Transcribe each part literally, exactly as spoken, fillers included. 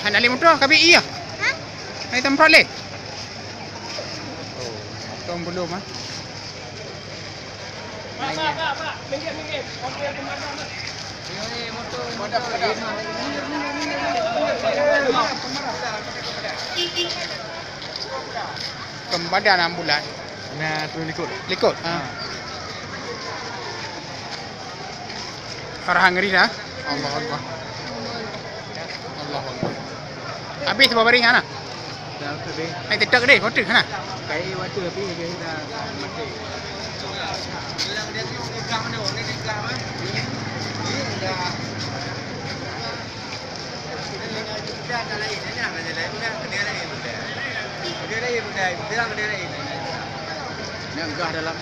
Hana lé moto, ka bri ie. Ha? Hai tempat lé. Oh, tong belum ah. Keupada enam bulan. Nah, tu likot. Likot. Ha. Farhan ngeri dah. Allah Allah. Allah Allah. Habis tu beri hana? Dah habis. Hai tetak deh, kotak hana? Kai waktu habis dia dah mati. Nyang gah dalam.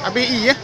Habis ie ya?